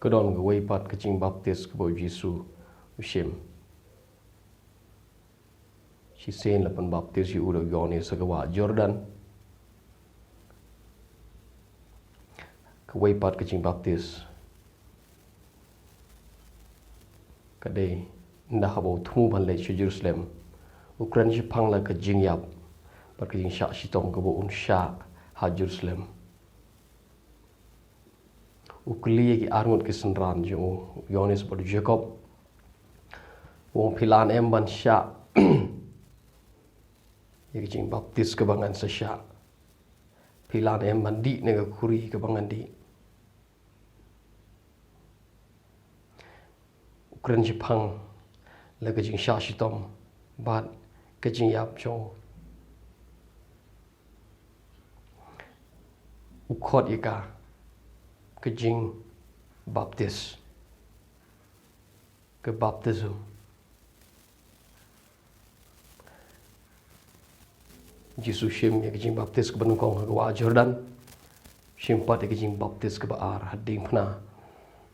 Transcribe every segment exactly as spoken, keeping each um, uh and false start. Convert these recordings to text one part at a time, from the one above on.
Ka don kawei pat ka jingbaptis kaba u Jisu u shim. Shisien la pynbaptis ïa u da u Ïoannis ha ka wah Jordan. Kawei pat ka jingbaptis ka dei ynda haba u thmu ban leit sha Jerusalem, u kren shaphang la ka jingïap bad ka jingshah shitom kaba un shah ha Jerusalem. U kylli ïa ki arngut ki synran jong u, u Ïoannis bad u Jakob. U ong, phi lah ne em ban shah ïa ka jingbaptis kaba ngan sa shah? Phi lah ne em ban dih na ka khuri kaba ngan dih? U kren shaphang la ka jingshah shitom bad ka jingïap jong u. U khot ïa ka ka jingbaptis, ka baptism. Jisu shim ïa ka jingbaptis kaba nyngkong ha ka wah Jordan. Shim pat ïa ka jingbaptis kaba ar ha diengphna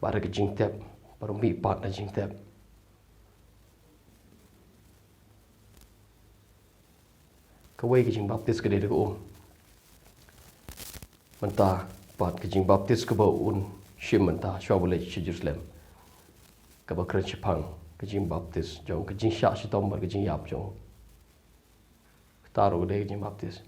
bad ha ka jingtep, bad u mihpat na jingtep. Kawei ka jingbaptis ka dei da ka um. Mynta pat ka jingbaptis kaba un shim mynta shuwa ba leit sha Jerusalem, kaba kren shaphang ka jingbaptis jong, ka jingshah shitom bad ka jingïap jong. Kata ruh ka dei ka jingbaptis.